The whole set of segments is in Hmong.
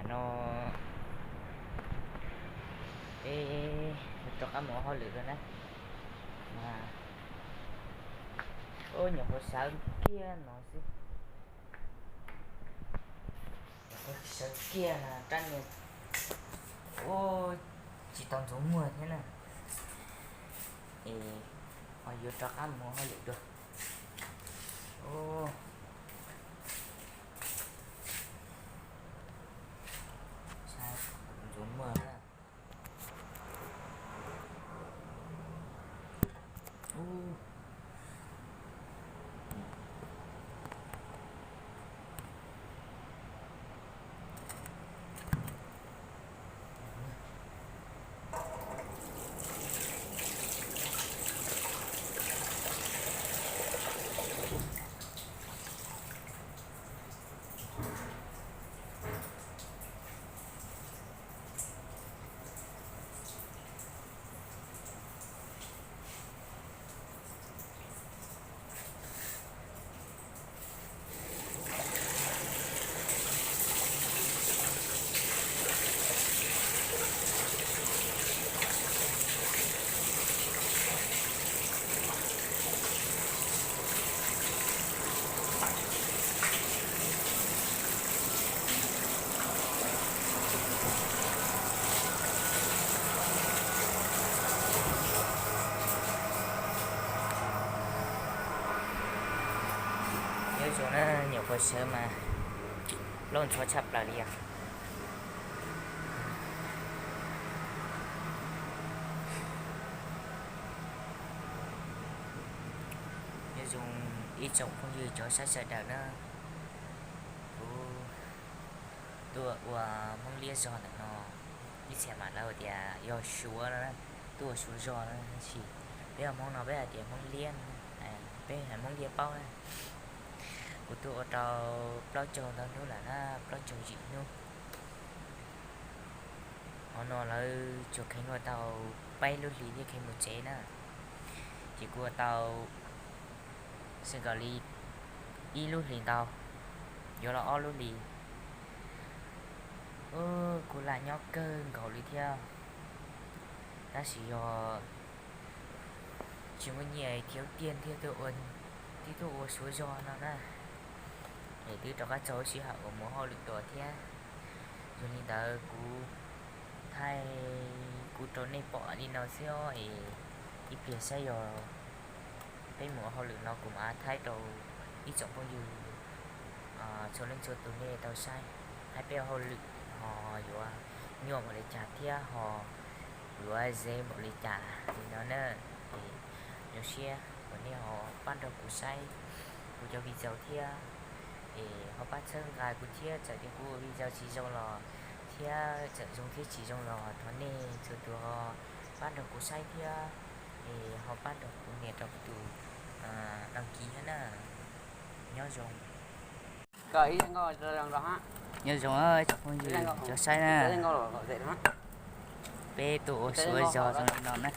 No peb rov qab mus ua hauj lwm lawm na. Mas, ub, nyuam qhuav sawv kiag no xwb. Nyuam qhuav sawv kiag rab niag, ub, tsis tau ntxuav muag thiab na. Es ho yuav rov qab mus ua hauj lwm dua. Ub, saib ntxuav muag na. Ub. Nyob zoo na, nyuam qhuav sawv mas plaub ntxhov tshaj plaws li os. Nyob zoo ib tsoom phooj ywg cov saib sawv daws na, kuv tuaj ua Hmoob Liab zog ntawm no, ib txhia mas lawv tias yog Suav no, tuaj ua Suav zog no, tab sis peb ua Hmoob no peb hais tias Hmoob Liab, peb hais Hmoob Liab paub na. Kuv tuaj ua tau plaub caug ntau hnub lawm na, plaub caug yim hnub. Hauv no lawv tsuas kheev ua tau peb lub hlis thiaj kheev mus tsev na. Ces kuv ua tau xwb nkaus li ib lub hlis ntau, yuav los ob lub hlis. Kuv lam nyob kawg nkaus li thiab, tab sis yog tsis muaj nyiaj thiab tiaj thiaj tuaj ua Suav zog no na. Es twb rov qab txog lub sij hawm uas mus hauj lwm dua thiab. Yog li ntawd kuv thaij kuv rau nej pom li no xwb os, es ib pliag saib yog peb mus ua hauj lwm no kuv mam thaij rau ib tsoom phooj ywg txhua leej txhua tus nej tau saib, thaij peb ua hauj lwm ho yuav nyuaj npaum li cas thiab ho yuav ze npaum li cas li no na. Es zoo siab uas nej ho pab nrog kuv saib kuv cov video thiab, es ho pab txhawb nqa kuv thiab, txawm tias kuv ua video tsis zoo los thiab txawm zoo thiab tsis zoo los thov nej txhua tus ho pab nrog kuv saib thiab, es ho pab nrog kuv nias rau kuv tus đăng ký thiab na. Nyob zoo. Nyob zoo tsoom phooj ywg cov saib na, peb tuaj ua Suav zog zoo li no na.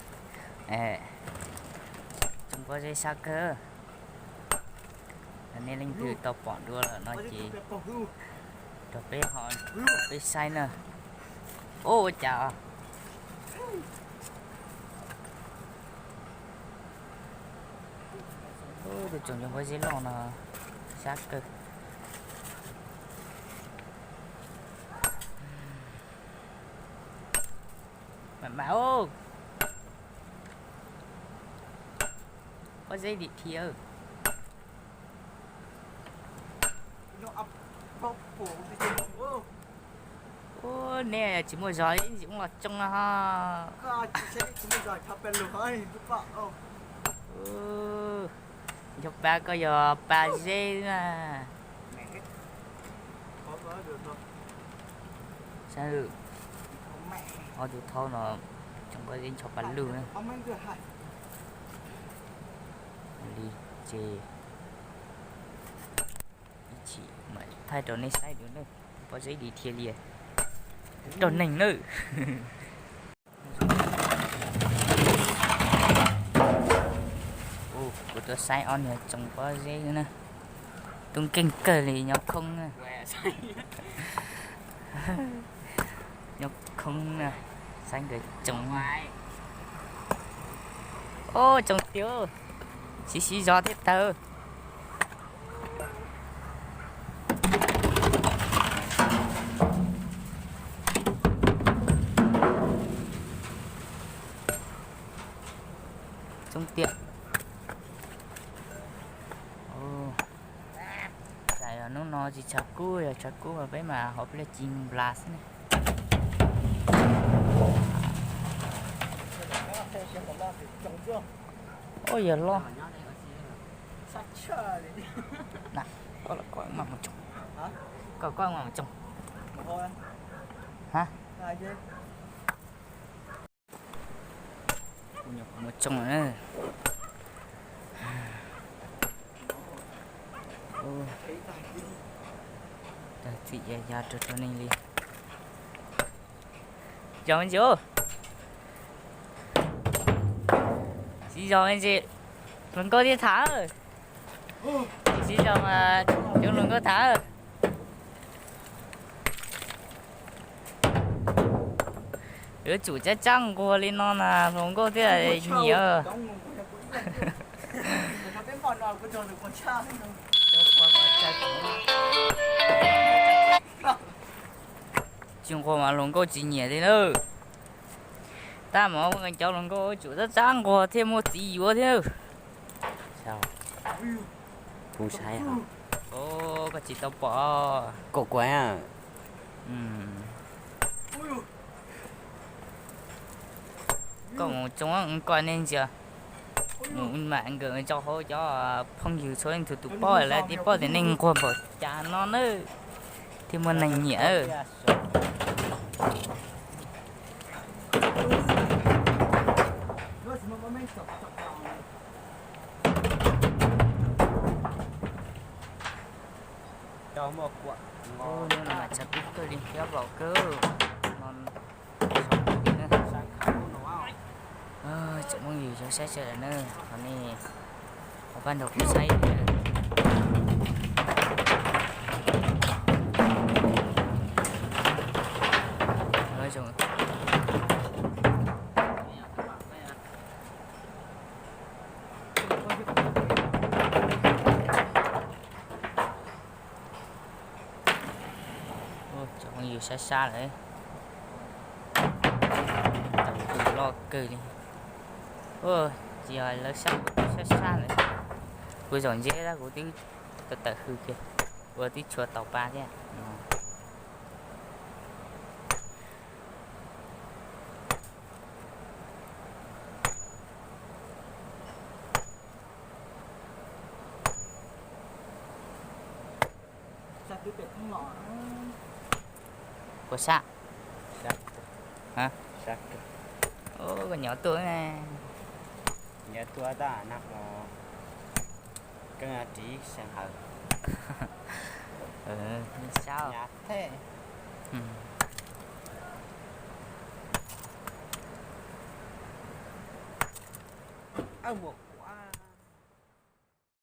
Tsoom pob zeb sab kawg. Nej leej twg tau pom dua lawm no ces rau peb ho, peb saib na. Ua cas tus tsoom pob zeb loj no sab kawg. Mam mam, pob zeb dim thi. Ub, nej tsis muaj zog ib ntsis ub los tsoo no ho. Ncho pa koj yog pa zeb na. Saib, ob tug thaub no tsoom pob zeb ncho pa lug na. Li ces ib chim mam thaij rau nej saib dua na. Pob zeb dim thiab li, rau neeg nawb. Kuv tuaj saib ob niag tsoom pob zeb na. Tub nkeeg kawg li nyob khoob na. Nyob khoob na, saib nkawd tsoo. Ob, tsoo tiag, siv siv zog thiab tawg. Tsoo tiag. Ua cas hnub no tsis tshav kub, yog tshav kub mas peb mas hauv pliaj ci nplas xwb ne. Ua yog loj. Koj, koj mam mus tsoo. Koj, koj mam mus tsoo. Ha? Mus tsoo na. Tag txim ya ya rau rau neeg li. Zoo me ntsis, siv zog me ntsis, hluas nkauj thiaj tham. Siv zog mas cov hluas nkauj tham. Yuav tsum tsab tsab nquag li no na hluas nkauj thiaj nyiam. Tsis nquag mas hluas nkauj tsis nyiam li na. Tab mas cov hluas nkauj yuav tsum tsab tsab nquag thiaj muaj txiv yuav thiab. Kuv saib, koj tsis tau pom. Koj kuv Koj mus tsoo koj nej ntsia. Mus mam nkawd tso hauv cov phooj ywg txhua leej txhua tus paub lawv thiaj paub tias nej nquag npaum cas no na, thiaj muaj neeg nyiam. Hnub no mas tshav kub kawg li, hiab vau kawg no. Tsoom phooj ywg cov saib sawv daws na, qhov nej ho pab nrog kuv saib thiab. Tsoom phooj ywg sab sab lawm, tau tus loj kawg li. Tsis yog lawv sab, sab sab lawm, kuv zaum ntsia tab kuv twb tawm tawm hws kiag, ua twb tshua tau pa thiab. Puas sab? Koj nyob tuaj, nyob tuaj tab no, koj ris seem hawm. Sab. Mus